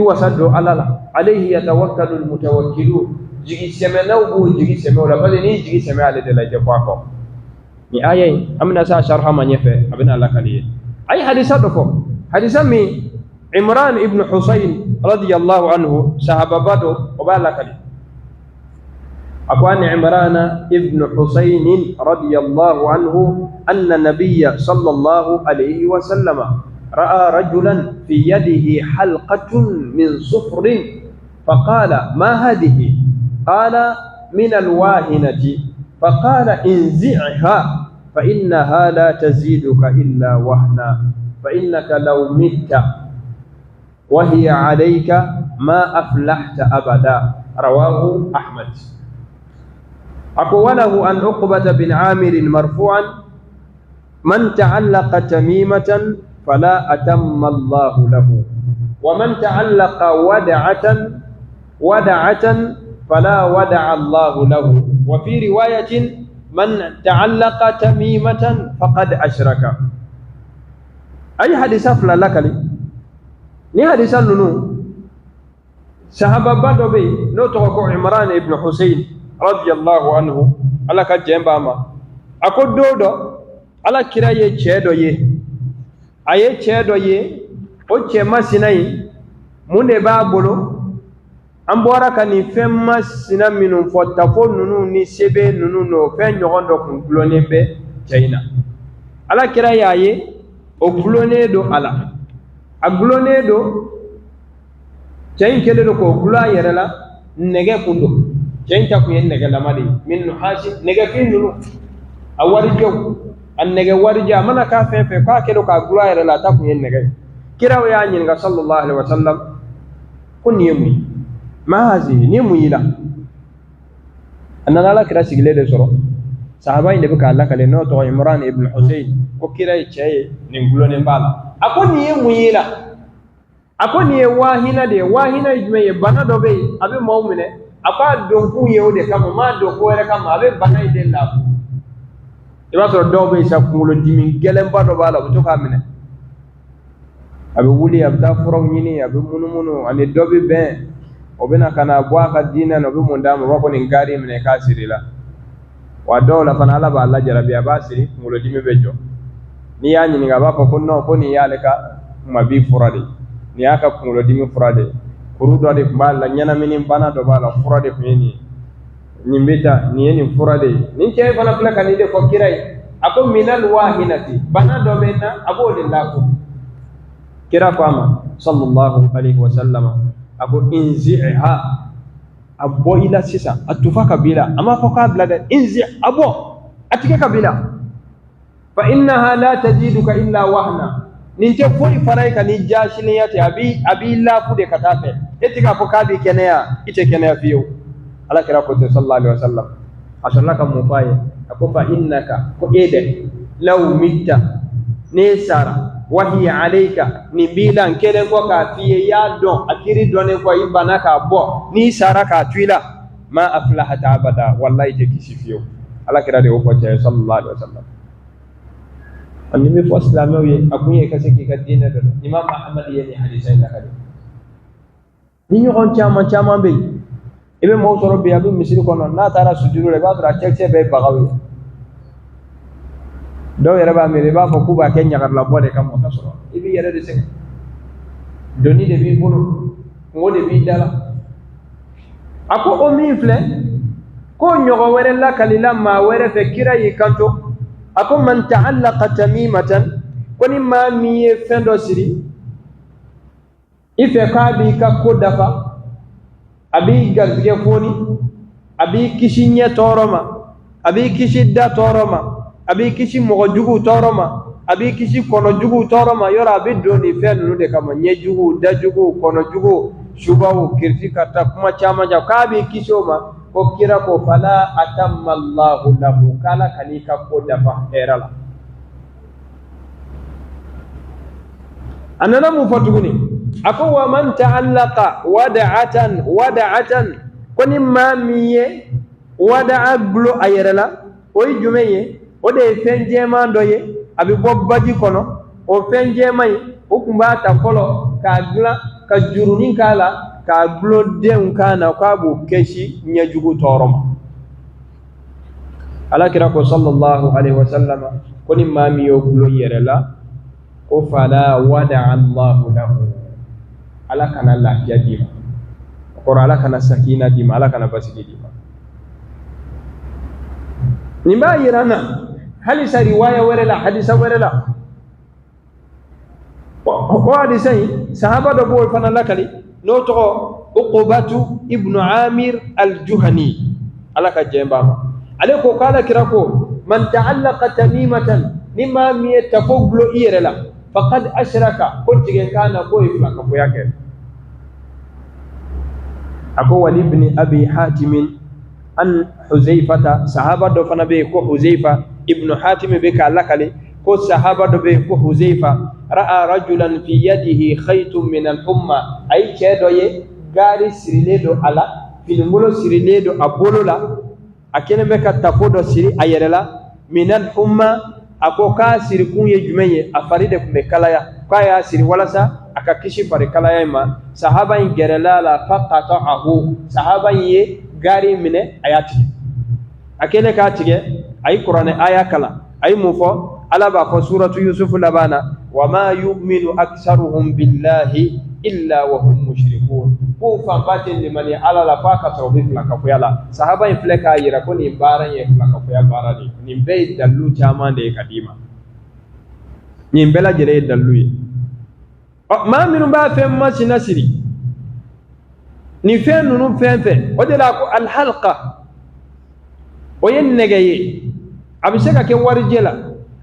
I wasa don Ala la. Alayhi yatawakkalu almutawakkilun, jigi sɛmɛnaw b'u jigi sɛmɛ o la, parce que n'i jigi sɛmɛ ale de la, i tɛ bɔ a kɔ. Nin aya in, an bɛna se a sharha ma ɲɛfɛ, a bɛna lakali ye. A ye hadisa dɔ fɔ, hadisa min Imran ibn Husayn radiyallahu anhu, sahababa dɔ, o b'a lakali. A ko an Imran ibn Husayn radiyallahu anhu anna nabiyya sallallahu alayhi wa sallama ra'a rajulan fi yadihi halqatun min sufrin faqala ma hadhihi qala min alwahinati faqala inzi'ha fa innaha la taziduka illa wahna fa innaka law mitta wa hiya alayka ma aflahta abada. Rawahu Ahmad. A ko walahu an Uqbata bin Amir marfu'an man ta'allaqa tamimatan fala atamma Allahu lahu wa man ta'allaqa wada'atan wada'atan fala wada'a Allahu lahu wa fi riwayatin man ta'allaqa tamimatan faqad ashraka. A ye hadisa fila lakali. Ni hadisa ninnu, sahababa dɔ bɛ yen n'o tɔgɔ ko Imran ibn Hussein radiyallahu anhu, Ala ka jɛn b'a ma. A ko don dɔ, Ala kira ye cɛ dɔ ye, a ye cɛ dɔ ye. O cɛ masina in, mun de b'a bolo? An bɔra ka nin fɛn masina minnu fɔ, tafo ninnu ni sɛbɛn ninnu, n'o fɛn ɲɔgɔn dɔ kun gulonnen bɛ cɛ in na. Ala kira y'a ye, o gulonnen don a la, a gulonnen don. Cɛ in kɛlen don k'o gulon a yɛrɛ la. Nɛgɛ kun don, cɛ in ta kun ye nɛgɛlama de ye, min nuhasi, nɛgɛfin ninnu, a warijɛw, a nɛgɛ warijɛ, a mana k'a fɛn fɛn, k'a kɛlen k'a gulon a yɛrɛ la, a ta kun ye nɛgɛ ye. Kiraw y'a ɲininka sallallahu alaihi wa sallam ko nin ye mun ye? Ma hazihi, nin ye mun y'i la? A nana Ala kira sigilen de sɔrɔ. Sahaba in de bɛ k'a lakale, n'o tɔgɔ Imran ibn Hussein, ko kira ye cɛ ye, nin gulonnen b'a la. A ko nin ye mun y'i la? A ko nin ye wahina de ye. Wahina ye jumɛn ye? Bana dɔ bɛ yen, a bɛ maaw minɛ. A ko a donkun ye o de kama, m'a don ko wɛrɛ kama, a bɛ bana in de lafu. I b'a sɔrɔ dɔw bɛ yen sa, kunkolodimi gɛlɛnba dɔ b'a la, u bɛ to k'a minɛ, a bɛ wuli, a bɛ taa furaw ɲini, a bɛ munumunu, ani dɔ bɛ bɛn, o bɛ na ka na bɔ a ka diinɛ na, o bɛ mun d'a ma? O b'a fɔ nin gaari minɛ k'a siri la. Wa dɔw la fana, Ala b'a lajarabi, a b'a siri, kunkolodimi bɛ jɔ. N'i y'a ɲininka, a b'a fɔ ko non, ko nin y'ale ka kumabi fura de ye, nin y'a ka kunkolodimi fura de ye, kuru dɔ de tun b'a la, ɲɛnamini bana dɔ b'a la, fura de tun ye nin ye, nin bɛ ta, nin ye nin fura de ye. Nin cɛ fana filɛ ka nin de fɔ kira ye. A ko minal wahinati, bana dɔ bɛ n na, a b'o de lafu. Kira ko a ma sallallahu alaihi wa sallam, a ko inzi'ha, a bɔ i la sisan, a tufa ka b'i la. A m'a fɔ k'a bila dɛ, inzi, a bɔ, a tigɛ ka b'i la. Fa innaha la taziduka illa wahna, nin tɛ foyi fara i kan ni jasilenya tɛ, a b'i lafu de ka taa fɛ. E tɛ k'a fɔ k'a b'i kɛnɛya, i tɛ kɛnɛya fiyewu. Ala kira ko ten sallallahu alaihi wasallam. A sɔrɔla ka mun fɔ a ye? A ko fa innaka, ko e dɛ, law mitta, n'e sara, wahiya alayka, nin b'i la, n kɛlen kɔ k'a f'i ye, i y'a dɔn, a kiri dɔnnen kɔ, i banna k'a bɔ, n'i sara k'a to i la, ma aflahata abada, wallahi i tɛ kisi fiyewu. Ala kira de y'o fɔ cɛ ye sallallahu alaihi wasallam. Ani bɛ fɔ silamɛw ye, a kun ye ka se k'i ka diinɛ dɔ dɔn. Imam Ahmad ye nin hadisa in lakale. Ni ɲɔgɔn caman caman bɛ yen, i bɛ maaw sɔrɔ bi, a bɛ misiri kɔnɔ, n'a taara sujuru la, i b'a sɔrɔ a cɛkisɛ bɛɛ ye bagaw ye. Dɔw yɛrɛ b'a miiri, i b'a fɔ k'u b'a kɛ ɲagarilabɔ de kama, ka sɔrɔ i b'i yɛrɛ de sɛgɛn. Doni de b'i bolo, kungo de b'i da la. A ko o min filɛ, ko ɲɔgɔn wɛrɛ lakalila maa wɛrɛ fɛ, kira y'i kanto, a ko man ta'allaqa tamimatan, ko ni maa min ye fɛn dɔ siri i fɛ k'a b'i ka ko dafa, a b'i garijɛgɛ foni, a b'i kisi ɲɛ tɔɔrɔ ma, a b'i kisi da tɔɔrɔ ma, a b'i kisi mɔgɔ juguw tɔɔrɔ ma, a b'i kisi kɔnɔ juguw tɔɔrɔ ma. Yɔrɔ a bɛ don nin fɛn ninnu de kama: ɲɛ juguw, da juguw, kɔnɔ juguw, subaw, kiriti ka taa kuma caman ca, k'a b'i kisi o ma. Ko kira ko fala atamma Allahu lahu, k'Ala kan'i ka ko dafa hɛrɛ la. A nana mun fɔ tuguni? A ko wa man ta'allaqa wada'atan wada'atan, ko ni maa min ye wada'a gulo a yɛrɛ la, o ye jumɛn ye? O de ye fɛn jɛman dɔ ye, a bɛ bɔ baji kɔnɔ. O fɛn jɛman in, o tun b'a ta fɔlɔ k'a dilan. ka jurunin k'a la k'a dulon denw kan na, k'a b'u kisi ɲɛjugu tɔɔrɔ ma. Ala kira ko sallallahu alaihi wasallam ko ni maa min y'o dulon i yɛrɛ la, ko fala wada'a Allahu lahu, Ala kana lafiya d'i ma. O kɔrɔ, Ala kana sakina d'i ma, Ala kana basigi d'i ma. Nin b'a yira an na halisa riwaya wɛrɛ la, hadisa wɛrɛ la. O hadisa in, sahaba dɔ b'o fana lakali, n'o tɔgɔ Uqubatu ibnu Amir al-Juhani, Ala ka jɛn b'a ma. Ale ko k'Ala kira ko man ta'allaqa tamimatan, ni maa min ye tafo dulon i yɛrɛ la, faqad ashraka, ko tigɛnkan na k'o ye filankafoya kɛ. A ko wali ibni Abi Hatimin an Huzaifata, sahaba dɔ fana bɛ yen ko Huzaifa, ibnu Hatim bɛ k'a lakale ko sahaba dɔ bɛ yen ko Huzaifa, ra'a rajulan fi yadihi khaytun min al-humma, a ye cɛ dɔ ye, gaari sirilen don a la, finingolo sirilen don a bolo la, a kɛlen bɛ ka tafo dɔ siri a yɛrɛ la, min al-humma. A ko k'a sirikun ye jumɛn ye? A fari de tun bɛ kalaya, k'a y'a siri walasa a ka kisi fari kalaya in ma. Sahaba in gɛrɛla a la, faqata'ahu, sahaba in ye gaari minɛ, a y'a tigɛ. A kɛlen k'a tigɛ, a ye kuranɛ aya kalan. A ye mun fɔ? Ala b'a fɔ suratu Yusufu laban na: wa ma yu'minu aktharuhum billahi illa wa hum mushrikun, k'u fanba tɛ limaniya Ala la f'a ka sɔrɔ u bɛ filankafoya la. Sahaba in filɛ k'a yira ko nin baara in ye filankafoya baara de ye. Nin bɛɛ ye dalilu caman de ye ka d'i ma. Nin bɛɛ lajɛlen ye dalilu ye. Ɔ, maa minnu b'a fɛn masina siri nin fɛn ninnu fɛn fɛn, o de la ko alhalqa, o ye nɛgɛ ye. A bɛ se ka kɛ warijɛ la,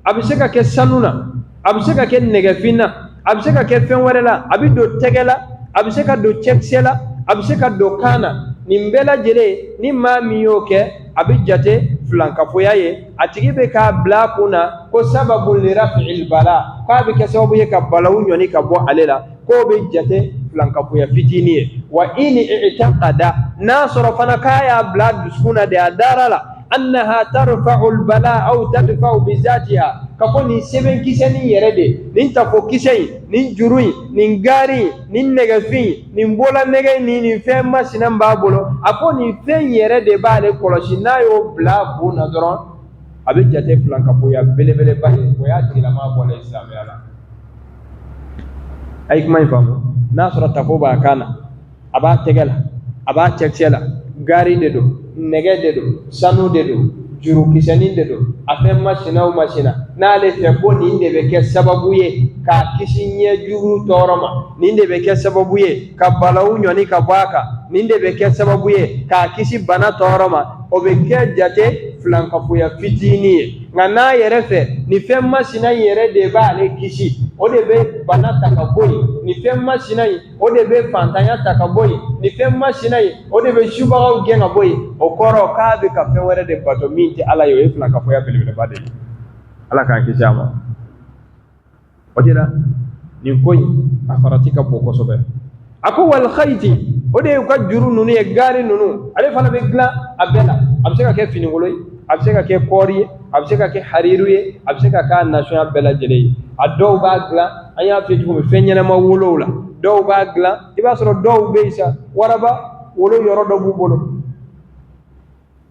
a bɛ se ka kɛ sanu na, a bɛ se ka kɛ nɛgɛfin na, a bɛ se ka kɛ fɛn wɛrɛ la, a bɛ don tɛgɛ la, a bɛ se ka don cɛkisɛ la, a bɛ se ka don kan na. Nin bɛɛ lajɛlen, ni maa min y'o kɛ, a bɛ jate filankafoya ye. A tigi bɛ k'a bila a kun na ko sababu li raf'il bala, k'a bɛ kɛ sababu ye ka balawu ɲɔni ka bɔ ale la, k'o bɛ jate filankafoya fitinin ye. Wa in i'taqada, n'a sɔrɔ fana k'a y'a bila dusukun na de, a dara la, annaha tarfa'u albala aw tadfa'u bizatiha, ka fɔ nin sɛbɛn kisɛnin yɛrɛ de, nin tafo kisɛ in, nin juru in, nin gaari in, nin nɛgɛfin, nin bolola nɛgɛ in, nin fɛn masina b'a bolo, a ko nin fɛn yɛrɛ de b'ale kɔlɔsi, n'a y'o bila a kun na dɔrɔn, a bɛ jate filankafoya belebeleba ye. O y'a tigilamaa bɔlen silamɛya la. A ye kuma in faamu? N'a sɔrɔ tafo b'a kan na, a b'a tɛgɛ la, a b'a cɛkisɛ la, gaari de don, nɛgɛ de don, sanu de don, jurukisɛnin de don, a fɛn masina o masina, n'ale fɛ ko nin de bɛ kɛ sababu ye k'a kisi ɲɛjugu tɔɔrɔ ma, nin de bɛ kɛ sababu ye ka balawu ɲɔni ka bɔ a kan, nin de bɛ kɛ sababu ye k'a kisi bana tɔɔrɔ ma, o bɛ kɛ jate filankafoya fitinin ye. Nka n'a yɛrɛ fɛ nin fɛn masina in yɛrɛ de b'ale kisi, o de bɛ bana ta ka bɔ yen, nin fɛn masina in, o de bɛ fantanya ta ka bɔ yen, nin fɛn masina in, o de bɛ subagaw gɛn ka bɔ yen, o kɔrɔ k'a bɛ ka fɛn wɛrɛ de bato min tɛ Ala ye. O ye filankafoya belebeleba de ye. Ala k'an kisi a ma. O de la nin ko in, a farati ka bon kosɛbɛ. A ko wal khayti, o de ye u ka juru ninnu ye, gaari ninnu. Ale fana bɛ dilan a bɛɛ la. A bɛ se ka kɛ finigolo ye, a bɛ se ka kɛ kɔɔri ye, a bɛ se ka kɛ hariru ye, a bɛ se ka k'a nasɔnya bɛɛ lajɛlen ye. A dɔw b'a dilan, an y'a f'i ye cogo min, fɛn ɲɛnama wolow la. Dɔw b'a dilan, i b'a sɔrɔ dɔw bɛ yen sa, waraba wolo yɔrɔ dɔ b'u bolo,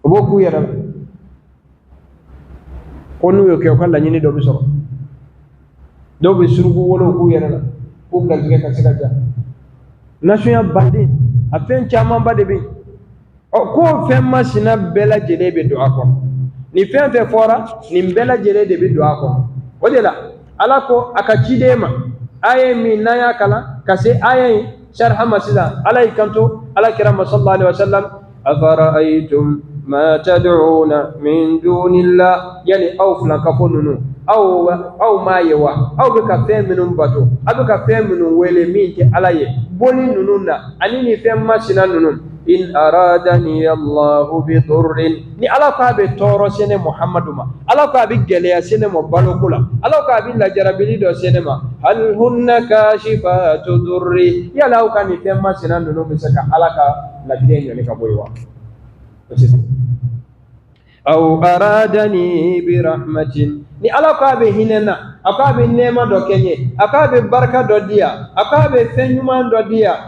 u b'o k'u yɛrɛ la, ko n'u y'o kɛ, u ka laɲini dɔ bɛ sɔrɔ. Dɔw bɛ suruku wolow k'u yɛrɛ la k'u garijɛgɛ ka se ka diya. Nasɔnya baden, a fɛn camanba de bɛ yen. Ɔ, k'o fɛn masina bɛɛ lajɛlen bɛ don a kɔnɔ. Nin fɛn fɛn fɔra, nin bɛɛ lajɛlen de bɛ don a kɔnɔ. O de la Ala ko a ka ciden ma, aya min n'an y'a kalan ka se aya in sharha ma sisan, Ala y'i kanto Ala kira ma sallallahu alaihi wasallam: afara'aytum ma tad'una min dunillah, yali aw filankafo ninnu, aw m'a ye wa, aw bɛ ka fɛn minnu bato, aw bɛ ka fɛn minnu wele min tɛ Ala ye, boli ninnu na ani nin fɛn masina ninnu, in aradani Allahu bi durrin, ni Ala ko a bɛ tɔɔrɔ se ne Muhammadu ma, Ala ko a bɛ gɛlɛya se ne ma baloko la, Ala ko a bɛ lajarabili dɔ se ne ma, hal hunna kashifatu durri, yala aw ka nin fɛn masina ninnu bɛ se ka Ala ka latigɛ ɲɔni ka bɔ yen wa? O tɛ se. Aw aradani bi rahmatin, ni Ala ko a bɛ hinɛ n na, a ko a bɛ nɛɛma dɔ kɛ n ye, a ko a bɛ barika dɔ di yan, a ko a bɛ fɛn ɲuman dɔ di yan,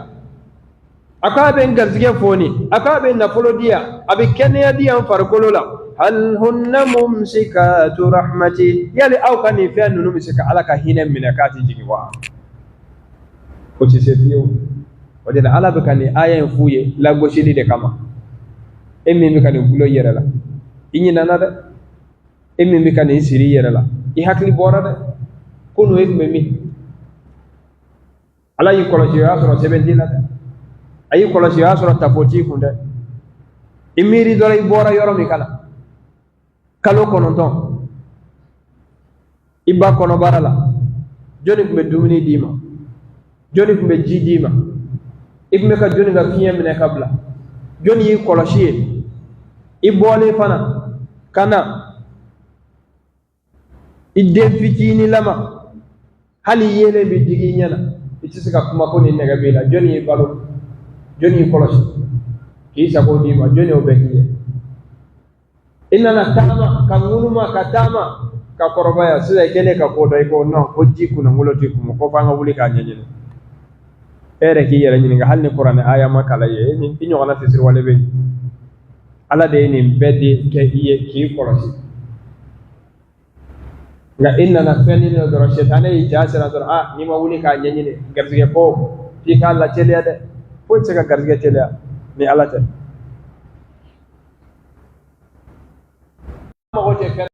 a ko a bɛ n garijɛgɛ foni, a ko a bɛ nafolo di yan, a bɛ kɛnɛya di yan farikolo la, hal hunna mumsikatu rahmati, yali aw ka nin fɛn ninnu bɛ se ka Ala ka hinɛ minɛ k'a tɛ jigin wa? O tɛ se fiyewu. O de la Ala bɛ ka nin aya in f'u ye lagosili de kama. E min bɛ ka nin gulon i yɛrɛ la, i ɲinɛna dɛ. E min bɛ ka nin siri i yɛrɛ la, i hakili bɔra dɛ. Kunun e tun bɛ min? Ala y'i kɔlɔsi, o y'a sɔrɔ sɛbɛn t'i la dɛ. A y'i kɔlɔsi, o y'a sɔrɔ tafo t'i kun dɛ. I miiri dɔrɔn i bɔra yɔrɔ min ka na. Kalo 9 i ba kɔnɔbara la, jɔnni tun bɛ dumuni d'i ma? Jɔnni tun bɛ ji d'i ma? I tun bɛ ka jɔnni ka fiɲɛ minɛ ka bila? Jɔnni y'i kɔlɔsi ye? I bɔlen fana ka na i den fitininlama, hali yeelen bɛ digi i ɲɛ na, i tɛ se ka kuma ko nin nɛgɛ b'i la. Jɔnni y'i balo? Jɔnni y'i kɔlɔsi k'i sago d'i ma? Jɔnni y'o bɛɛ k'i ye? I nana taama ka ŋunuma ka taama ka kɔrɔbaya, sisan i kɛlen ka ko dɔn, i ko non, ko ji kunnawolo tɛ kumu, ko f'an ka wuli k'a ɲɛɲini. E yɛrɛ k'i yɛrɛ ɲininka, hali ni kuranɛ aya ma kalan i ye, i ɲɔgɔnna fitiriwale bɛ yen? Ala de ye nin bɛɛ de kɛ i ye k'i kɔlɔsi. Nka i nana fɛn nin dɔrɔn, sɛtanɛ y'i ja siran dɔrɔn, ah, n'i ma wuli k'a ɲɛɲini, garijɛgɛ ko f'i k'a lateliya dɛ. Foyi tɛ se ka garijɛgɛ teliya ni Ala tɛ. Mago tɛ fɛn.